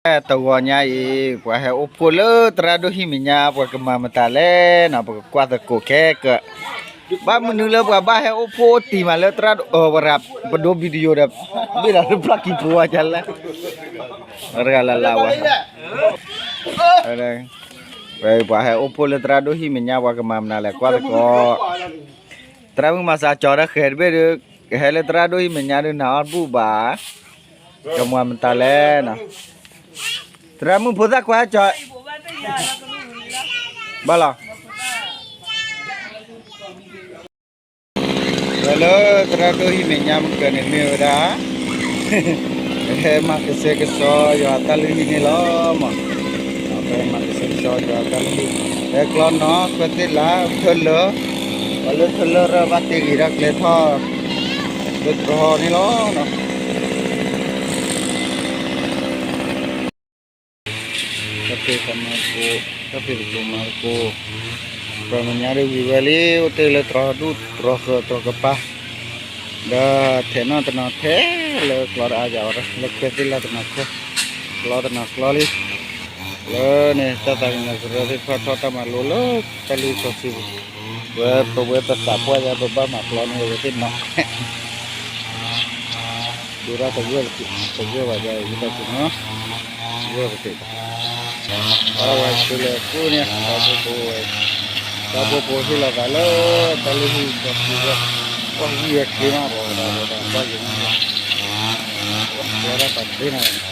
တဂီၤညါအံၤ ပှၤဟဲအိၣ်ဖှိၣ်လၢသရၣ်ဒိၣ်ဟံၣ်မဲာ်ညါ ပှၤကမၤမတၤလဲၣ်နီၤ ပကကွၢ်သကိးခဲကၢး, ဘၣ်မနုၤလၢပှၤဘၣ်ဟဲအိၣ်ဖှိၣ်အိၣ်တံၢ်မးလၢသရၣ်ဒိၣ် အဝဲရၤ ပဒိ video ဒီး ဘ့ၣ်လီၤလၢဖျီၣ်ကံၤပူၤဝဲဒ်လဲၣ်, တဂၤလၢ်လၢ်ဝဲ ပှၤဟဲအိၣ်ဖှိၣ်လၢသရၣ်ဒိၣ်ဟံၣ်မဲာ်ညါ ပှၤကမၤမနုၤလဲၣ် ကွၢ်သကိး, သရၣ်မုၣ်မၤစၢၤကၠီဒီးဃဲၤတဘ့ၣ်ဒီး ကဟဲလၢသရၣ်ဒိၣ်ဟံၣ်မဲာ်ညါဒုး နၤအီၣ်တဘူၣ်ဘၣ်, ကမၤမတၤလဲၣ်နီၤ, သရၣ်မုၣ်ဖိသၣ်ခွါကၠီ, ဘၣ်လီၤ ဝဲလၢသရၣ်ဒိၣ်ဟံၣ်မဲာ်ညါမုၢ်ကၢန့ၣ်မ့ၢ်ဝဲဒၣ် ပဟဲမၤကဆှဲကဆှီယွၤအတၢ်လုၢ်ဟံၣ်န့ၣ်လီၤမး, ပဟဲမၤကဆှဲကဆှီယွၤအတၢ်လုၢ်ဟံၣ်, ဟဲကျီနီၢ်ခွဲသ့ၣ်လၢထၢလၢ, ပှၤလၢထၢလၢရၢဘၣ်တ့ဂ့ၤတၢ်ကျဲထီၣ် လၢတြီန့ၣ်လီၤနီၤ. တၢ်ဖံးတၢ်မၤသကိး, တၢ်ဖံးသကိးမၤသကိး, ပှၤမဲာ်ညါဒ်ဝံၤဝဲလံ အိၣ်တ့ၢ်လၢတြီဒူၣ်တြီဃၢၤတြီကပၤ, ဒီးထဲးနီၣ်တနီၤထဲးလၢကျီတအါယၤဝဲဒၣ် လၢခွဲသ့ၣ်လၢတနီၤခွဲ, ကျီတနီၤကျီလံ, လၢန့ၣ် တၢ်သးကညီၤကရၢသ့ၣ်တဖၣ်ထီၣ်တၢ်မၤလိလၢ တၢ်လုၢ်စီဆှံပူၤ, ဝဲပဝဲပသးပှၢ်ယါ ပဘၣ်မၤပျီန့ၢ်အဝဲသ့ၣ်နီၤ ဒိတၢ်တဂၢၢ်တဂၢၢ်ဘၣ်ယါ ယတၢ်ကူနီၤ, ဂၢၢ်ပသ့ၣ်ဘၣ်, အဝဲသုလဲၤကူန့ၣ် တၢ်ဖိဖိဝဲ, တၢ်ဖိဖိဟ့ၣ်လီၤသးလၢ တၢ်လုၢ်ဟံၣ်စီဆှံဝဲ, ပှၤဝံၤဝဲချ့မး ပှၤဝဲဒၣ် ပှၤယံၤမး, ပှၤတၢ်ပာ်တသ့နီၤ အဝဲန့ၣ်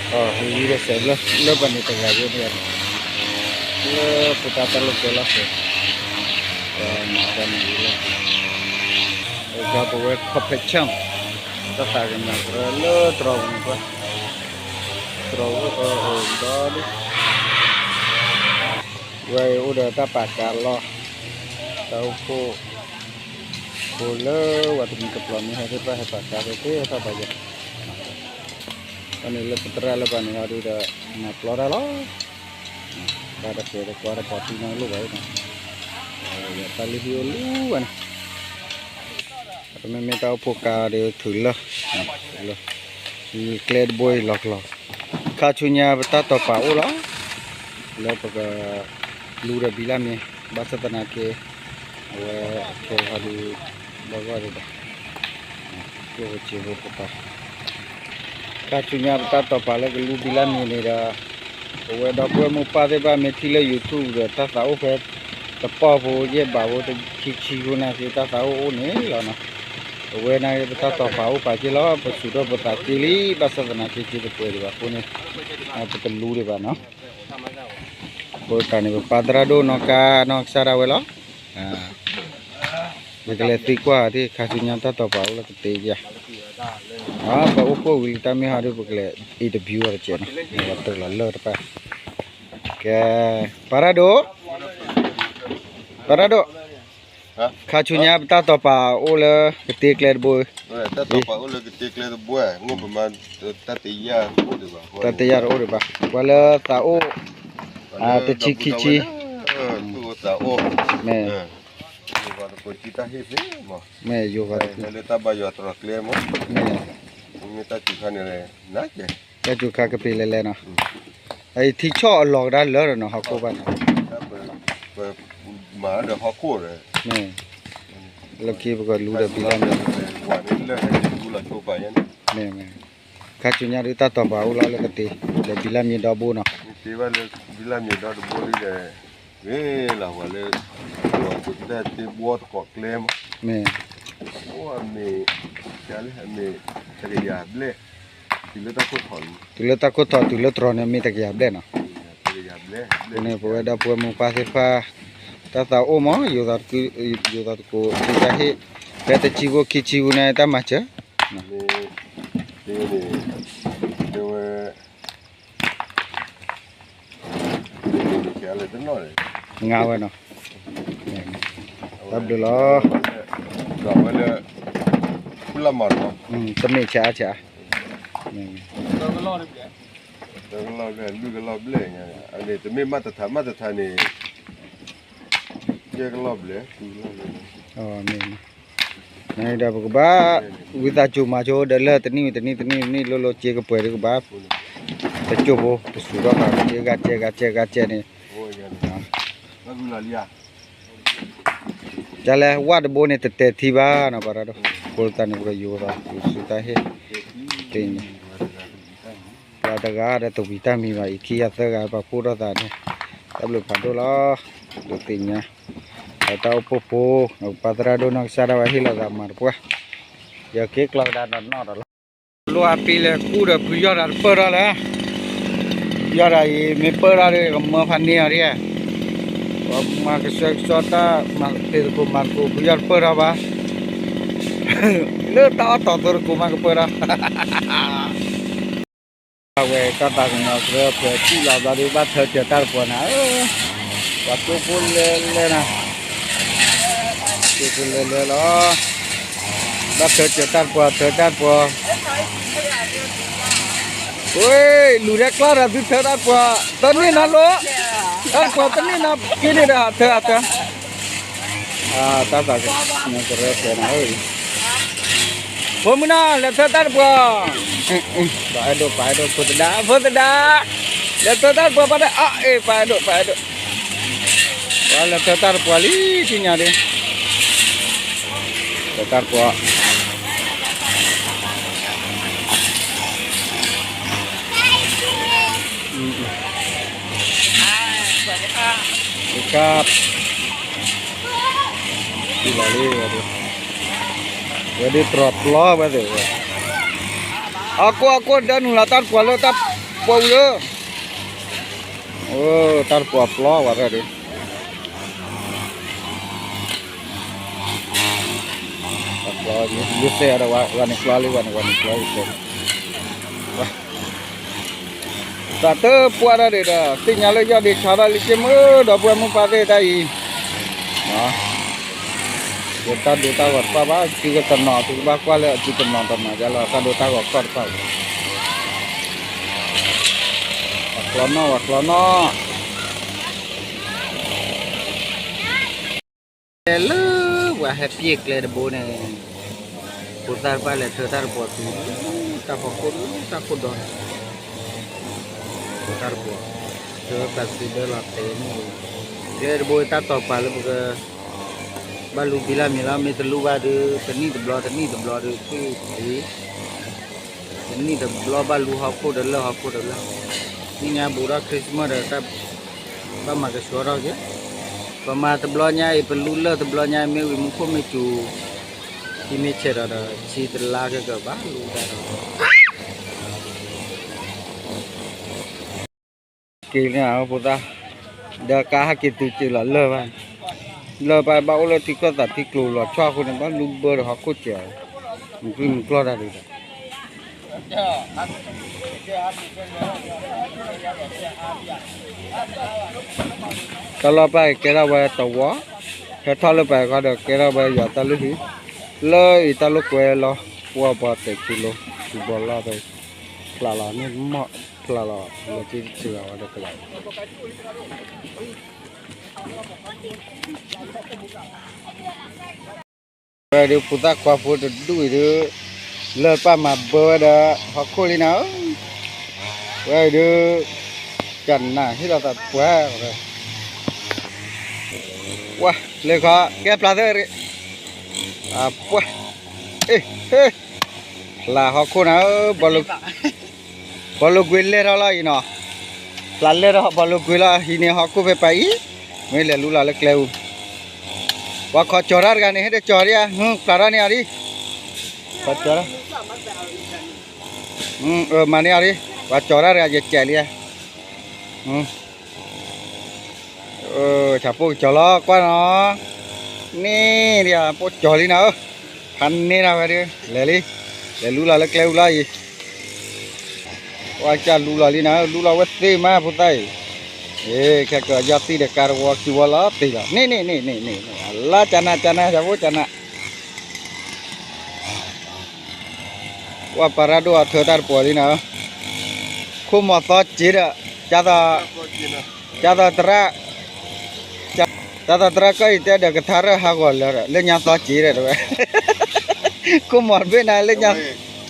အဝံၤဒီးစဲးဘျၢ လၢပှၤန့ၣ်တဂၤယိန့ၣ်, လၢဖိသၣ်တၢ်လိာ်ကွဲလီၤစဲး, ပှၤမၤတၢ်န့ၣ်လီၤ, အခါပဝဲခီၣ်ဖဲးဆၣ်, တၢ်သးကညီၤကရၢလၢတြီပူၤန့ၣ်ပှၤ, တြီပူၤအၢဒီဒူၣ်, ဝဲအံၤအိၣ်ဒီးတၢ်ပာ်ကါလီၤ, တၢ်အိၣ်ဖှိၣ် ဖိလၢဝဲတမံၤတပျီၤမ့ၢ်ဟဲသ့ၣ်တဖၣ်ဟဲပာ်ကါသ့ၣ်တဖၣ်ဘၣ်ယၤ, အန့ၣ်လၢပသရၣ်လၢပှၤန့ၣ်အီၤဒုးဒီး မၤပျီတၢ်လီၤ, ဘၣ်တၢ်တဲတကွၢ်တပီၤတံၢ်နီၣ်လိၣ်ဘၣ်အံၤနီၤ, တၢ်လုၢ်ဟံၣ်အိၣ်လံဝဲန့ၣ်, မ့မ့ၢ်တၢ်အိၣ်ဖှိၣ်ကါဒီးထုးလၢၢ်, ထုးလၢၢ်, ကျဲတဘိအံၤလီၤကလီၤ, ခါဆူညါပတၢ်တီာ်ပာ်အိၣ်လီၤ, လၢပက လူဒီးဘံလၢ်မ့ၢ် ဘၣ်ဆၣ်သနာ်က့ အဝဲခဲဂီၤဒီး ဘၣ်ဂီၢ်ဒံးဘၣ် ကျိၣ်ဖိစ့ဖိပပာ်, ခါဆူညါပတၢ်တီာ်ပာ်လၢကလူဘံလၢ်မ့ၢ်န့ၣ်ဒီး ပဝဲဒီပုၢ်ဝဲၢ်မိၢ်ပၢ်သ့ၣ်တဖၣ်မ့ၢ်ထံၣ်လၢ YouTube ဒီး တၢ်သးအိၣ်ဖဲတပီၢ်ဖိယဲၢ်ဘးဖိတဆံဆံဖိနာ်က့ တၢ်သးအိၣ်အိၣ်န့ၣ်လီၤနီၤ, ပဝဲနာ်က့ ပတၢ်တီာ်ပာ်အိၣ်ပာ်က့လီၤ ပစူးထီၣ်ပသးက့လံ ဘၣ်ဆၣ်သနာ်က့ က့တပှဲၤဒံးဘၣ်အဃိန့ၣ် ပတလူဒံးဘၣ်နီၤ အဃိသတးန့ၣ် ပပၢ်သရၣ်ဒိၣ်နီၢ်ကါနီၢ်ကစၢ်ဒၣ်ဝဲလီၤ. ယကလဲၤသံကွၢ်ဒ်ခါဆူညါတၢ်တီာ်ပာ်အိၣ်လၢကသ့ဧါ, ပအိၣ်ဖှိၣ်ဝံၤလံတၢ်မ့ၢ်ဟီဒ် ပကလဲၤ interview အီၤတကဲးနီၤ, ပှၤတၢၢ်လီၤလၢၢ်တဖၣ်, ကဲ, ပၢ်ရၣ်ဒိၣ်, ပၢ်ရၣ်ဒိၣ်, ခါဆူညါပတၢ်တီာ်ပာ်အိၣ်လၢကသ့ကျဲတဘိ, တၢ်တီာ်ပာ်အိၣ်လၢကသ့ကျဲတဘိ, တၢ်တယၢ်တအိၣ်ဒံးဘၣ်, ပှၤလၢသးအိၣ်, တဆံခံဆံ, သးအိၣ်, မ့ၢ်, မ့ၢ်ယိၤဂီၤတကူ, မ့ၢ်, တၢ်စူၤခါကပ့ၤလဲၤလဲၤနီၤ, အထံဆၣ်အလီၤကဒါလၢာ်နီၤ ဟီၣ်ခိၣ်ဘၣ်နီၤ, မ့ၢ်, လၢခံပကလူဒီးဘံလၢ်မ့ၢ်, မ့ၢ်, ခါဆူညါဒ်တၢ်တီာ်ပာ်အိၣ်လီၤလၢကသ့, ဒီးဘံလၢ်မ့ၢ်ဒီဘိနီၤ, ဘံလၢ်မ့ၢ်ဒီတဘိဒ်လဲၣ်, လၢ, မ့ၢ်, မ့ၢ်, တကယၤဘျဲၣ်, တုၤလၢတၢ်ခိၣ်ထီၣ်တုၤလၢတြီၤန့ၣ် မ့ၢ်တကယၤဘျဲၣ်နီၤ, အဃိန့ၣ် ပဝဲဒီပုၢ်ဝဲၢ်မိၢ်ပၢ်သ့ၣ်တဖၣ်, တၢ်သးအိၣ်မး ယိၤသးတကူ, ယိၤသးတကူ, တၢ်ဟ့ၣ်, ဖဲတဆံဖိခံဆံဖိန့ၣ် တၢ်မၤစၢၤ, ဝဲ ငါဝဲနီၤ, တၢ်ဘျုးလီၤ, တမ့ၢ်ဆါအါဆါ, တကလီၢ်ဘျဲၣ်, လွံၢ်ကလီၢ်ဘျဲၣ်, အန့ၣ်တမ့ၢ်မးတထါ, မးတထါန့ၣ်, ယဲၢ်ကလီၢ်ဘျဲၣ်, လွံၢ်ကလီၢ်ဘျဲၣ်, မ့ၢ်, ဒီးပကဘၣ် ဝံသးစူၤမၤဆိဒီးလၢတနံၣ်ဝံၤတနံၣ်တနံၣ်တနံၣ် လိၣ်လိၣ်စ့ကပှဲၤဒုးကဘၣ် တကၠိဖိ တစူၤထီၣ်ဘၣ် ဂၤကဲဂၤကဲဂၤကဲန့ၣ် ကလဲၤဝၣ်တဘိန့ၣ် တတဲာ်ထံဘၣ်နီၤ ပှၤတၢ်ဒိၣ် ဃိသတးန့ၣ် ပကယိၤဒီး စူၤတၢ်ဟ့ၣ် သ့ၣ်ညါ ပှၤတဂၤဒီးတဝံၤတၢ်မံၤဘၣ် အံၤခံဂၤသၢဂၤ ပှၤဖှိၣ်ထီၣ်သးန့ၣ် တၢ်ဘျုးဖးဒိၣ်လီၤ ဒုးသ့ၣ်ညါ ပတၢ်အိၣ်ဖှိၣ်ဖိ ပှၤသရၣ်ဒိၣ်နီၢ်ကစၢ်ဒၣ်ဝဲဟ့ၣ်လီၤသးမၤတပှၢ် ယက့ၤကျီကဒါနီၢ်နီၢ်ဒီးလီၤ လိၣ်အပံလၢကူဒီးဖုယီၢ်ဒီးတပၢၢ်ထီၣ်လၢ ယီၢ်ဒီးအံၤ မ့ၢ်ပၢၢ်ထီၣ်ဒီး ကမၢဖးန့ၢ်အီၤဒ် ပှၤမၤကဆှဲကဆှီတၢ် မၤသ့သကိးမၤသကိး ဖုယီၢ်တပၢၢ်ထီၣ်ဘၣ် လၢတၢ်အီၣ်တီၤသိတကိးမးကပၢၢ်ထီၣ် အဝဲတၢ်သးကညီၤကြၢးဖျၢၣ်စံၣ်လီၤဘျီဒုး ဘၣ်ထၢစၢၤတၢ်တပှီၤနၤဧၢ, ပှၤကၠိဖိလဲၤလဲၤနၤ, ကၠိဖိလဲၤလဲၤလီၤ, ဘၣ်ထၢစၢၤတၢ်တပှီၤ ထၢတၢ်တပှီၤ, ဝ့ၢ် လူၤထဲကျီၢ်ဒီးသုထၢတၢ်တပှီၤ, တန့ၢ်နၤလိၤ, တၢ်တပှီၤတန့ၢ်နၤက့န့ၣ်ဒီး ထၢအထၢ တၢ်သးကညီၤကရၢဖျၢၣ်နၤဧၢ, ဖိမုၣ်နၤ လဲၤထၢတၢ်တပှီၤ, ပှၤအဲၣ်ဒိး ပှၤအဲၣ်ဒိး ဖိသဒါ ဖိသဒါ, လဲၤထၢတၢ်တပှီၤ ပှၤဒၣ်အါအ့ၣ် ပှၤအဲၣ်ဒိး ပှၤအဲၣ်ဒိး, ပှၤလဲၤထၢတၢ်တပှီၤလံ ထံၣ်ညါဒုး, ထၢတၢ်တပှီၤ ဝဲဒၣ်တြီၤပျီဝဲသ့ၣ်ဝဲ, အကိၢ်အကိၢ် ဒၢနုာ်လီၤတၢ်တပှီၤလၢတၢ်ပှီၤဝံၤဧၢ, တၢ်တပှီၤပျီဝဲဒၣ်ဒုး, တၢ်ပျီ ယသဲဒီးဝဲန့ၣ်ကျီလံ ဝဲန့ၣ် ဝဲန့ၣ်ကျီလံ သးတပှၢ်တၢ်ဒံးဒီး သ့ၣ်ညါလၢယီၢ်ဒံးဆါထီၣ်လံက့မ့ၢ် ဒီပုၢ်ဝဲၢ်မိၢ်ပၢ်သ့ၣ်တၢ်အံၤ, ယတၢ်ဒိတၢ်ဂီၤတဖၣ်ဘၣ် သုကတနီၤ သုကဘၣ်ကွၢ်လၢအစုတနီၤတနီၤ ယလီၤတၢ်ဒိတၢ်ဂီၤခီၣ်တဖၣ်, ဝဲကျီနီၣ် ဝဲကျီနီၣ် လၢပှၤဟဲပှ့ၤကျဲတဘိန့ၣ်, ဖိသၣ်တဖၣ်လဲၤထၢတၢ်တပှီၤသု, တၢ်ဖီခိၣ် တၢ်ခိၣ်ဒီန့ၣ်, ထၢတၢ်တပှီၤ, ထၢပှၤသုဒၢလီၤတဲာ်န့ၣ်, ကျဲတဘိတၢ်တီၤပာ်လၢပက ဘၣ်လူၤဘံလၢမ့ၤလီၤ မ့ၢ်တလူၤဘၣ်ဒီး တနံၣ်တဘျီ တနံၣ်တဘျီဒီး ထွံၣ်အံၤ တနံၣ်တဘျီဘၣ်လူၤဟီၣ်ခိၣ်ဒီးလၢၢ်ဟီၣ်ခိၣ်ဒီးလၢၢ်, သ့ၣ်ညါဘူးထီၣ် Christmas ဒီး ဘၣ်မၤကဆှီထီၣ်က့ၤ, ပမၤတဘျီညါအံၤ ပလူလၢၢ်တဘျီညါအံၤ မ့ၢ်ဝံၤမူခိၣ်မ့ၢ်စူၤ, ထံမ့ၢ်ဆဲးဒီးဒီး ဆံတလါကကဘၣ်လူၤတၢ်ဒီး က့ၤလၢဖိသၣ်, ဒီးကါဟဲက့ၤသုစ့လီၤလၢၢ်ဘၣ်, လၢၢ်ဘၣ်ဘၣ်အိၣ်လၢထံကျိသးထံကျိလီၤဆီအဃိန့ၣ် ဘၣ်လူၤဘၢဒီးဟီၣ်ခိၣ်စဲး, မုၢ်ကျံမုၢ်ကျီၢ်တၢ်ဒုးဒီး တၢ်လီၢ်ပၢ်ကဲထီၣ်ဝဲတဝီ, ဟဲထီၣ်လၢပှၤခီဒီးကဲထီၣ်ဝဲယွၤတၢ်လုၢ်ဟံၣ်, လၢအံၤတၢ်လိာ်ကွဲလီၤ, ပှၤပှၤတဲာ်ဆူလိၤ, ဆူဘီလီၢ်ဖဲ, ဖျးလီၤန့ၣ်မီၢ်, ဖျးလီၤလၢက့ၤတဆံဂၤဝဲဒီးကလး ဝဲဒုးဖိသၣ်ခွါဖိတဒူၣ်အံၤဒုး, လၢပၢ်မၤဘၢဝဲဒီး ဟီၣ်ခိၣ်လံနၤဧၢ, ဝဲအံၤဒုး, ကနၣ်ဟ့ၣ်လီၤသးပှၢ်, ပှၢ်လၢခီ ကဲဖျါသၢ, ပှၢ်, အ့ၣ်, ဖျါဟီၣ်ခိၣ်နၤဧၢ, ဘီလိာ်ကွံာ်လဲၢ်ထီၣ်လီၤအံၤနီၤ, ဖျါလဲၢ်ထီၣ်ဘီလိာ်ကွံာ်လီၤ ဟံးန့ၢ်ဟီၣ်ခိၣ်ဖဲပၢ်အံၤ, မ့ၢ်လဲၤလူလီၤလၢကျဲပူၤ, ပှၤခီကၠီၤတၢ်တဂၤန့ၣ် ဟဲတကၠီၤဒံးဧါ, ဖျါထီၣ်န့ၢ်အီၤဒံး, ခီကၠီၤတၢ်, မၤန့ၢ်အီၤဒံး, ပှၤကၠီၤတၢ်တဂၤယကဲးလံဧါ ဆၣ်ဖိကစၢ်လီၤ ကွၢ်နီၤ, န့ၣ်ဒ်ပိာ်ကၠီၤလံနၤဧၢ, ဖးန့ၢ်နၤဝဲဒုး လဲၤလံ, လဲၤလူလီၤလၢကျဲပူၤလီၤအံၤ, ကွၢ်ကၢ်လူလီၤလံနၤဧၢ, လူလီၤဝဲသ့မးဖိသၣ်အံၤ, ခဲကၢယီၢ်သံၣ်ဒီးကါတဝီခံဝီလီၤတံၢ်လီၤ, န့ၣ်န့ၣ်န့ၣ်န့ၣ်န့ၣ်, လၢကနၣ်ကနၣ် ဆၣ်ဖိကနၣ် ကွၢ်ပှၤရၣ်ဒိၣ်အထၢတၢ်တပှီၤလံနၤဧၢ, ခိၣ်မီၤသီစ့ဒီး, ကၢ်သီၣ်, ကၢ်သီၣ်သရၣ်, ကၢ်သီၣ်သရၣ်ကီၢ်အံၤတဲဒီးကထါရၢၣ်ဟးဂီၤလၢာ်ဒီး လၢညါသီစ့ဒီးတဝဲ ကိးမီၤတဘ့ၣ်နၤလၢညါ,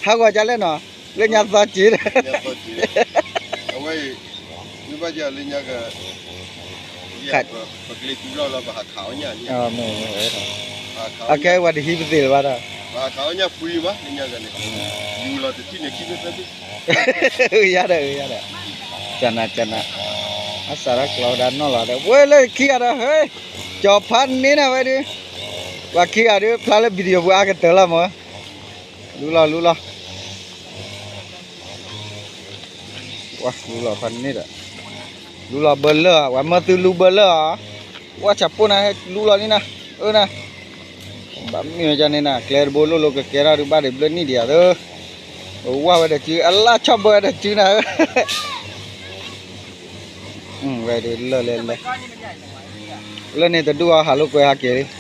ဟးဂီၤဒ်လဲၣ်နီၤ, လၢညါသီစ့ဒီး, အဝဲအံၤ, မ့ၢ်ဘၣ်လၢညါက, ပကလ့ၤကွံာ်လီၤလီၤ ပဟးခးအီၣ်ညၣ်န့ၣ်, အခဲဝဲတဟံးပသ့ၣ်လၢၤဘၣ်ဒီး, ပဟးခးအီၣ်ညၣ်ပှံၤဘၣ်လၢညါကန့ၣ်, ယူၤလီၤတထံၣ်န့ၣ်ခံဘ့ၣ်သၢဘ့ၣ်, အၢ ယၤဒီး အၢ ယၤဒီး, ကနၤကနၤ, အစးထီၣ်ကျီဝဲဒၣ်နီၢ်လီၤဒီး ဝဲလၢခံဂၤဒီး ဟဲ, ကၠီၤဖးန့ၢ်နၤဝဲဒုး, ပှၤခံဂၤဒုး ဖျါလၢ video ပူၤအါကတၢၢ်လီၤမၢ်, လူလီၤလူလီၤ, လူလီၤဖးန့ၢ်ဒီး, လူလီၤဘၢလၢၢ်ဧါ, ပှၤမၢသုလူဘၢလၢၢ်ဧါ, ဝဲဆၣ်ပိၢ်နၤ လူလီၤန့ၣ်နၤ, အၢနၤ, ဘၣ်မ့ၢ်ဝဲဒ်န့ၣ်နၤ ကျဲတဘိလိၣ်လိၣ်ကကဲထီၣ်ဒုးဘၣ်ဒံးဘျၢနံၣ်ဒံးဧါသၢ, ဝဲဝဲဒီးစု အလၣ်ဆီၣ်ဘၢဒီးစုနၤဧၢ, ဝဲဒုးလၢလဲၤလဲၤ, လၢန့ၣ်တဒူၣ်အီၤ ဟးလိာ်ကွဲဟးက့ၤလံ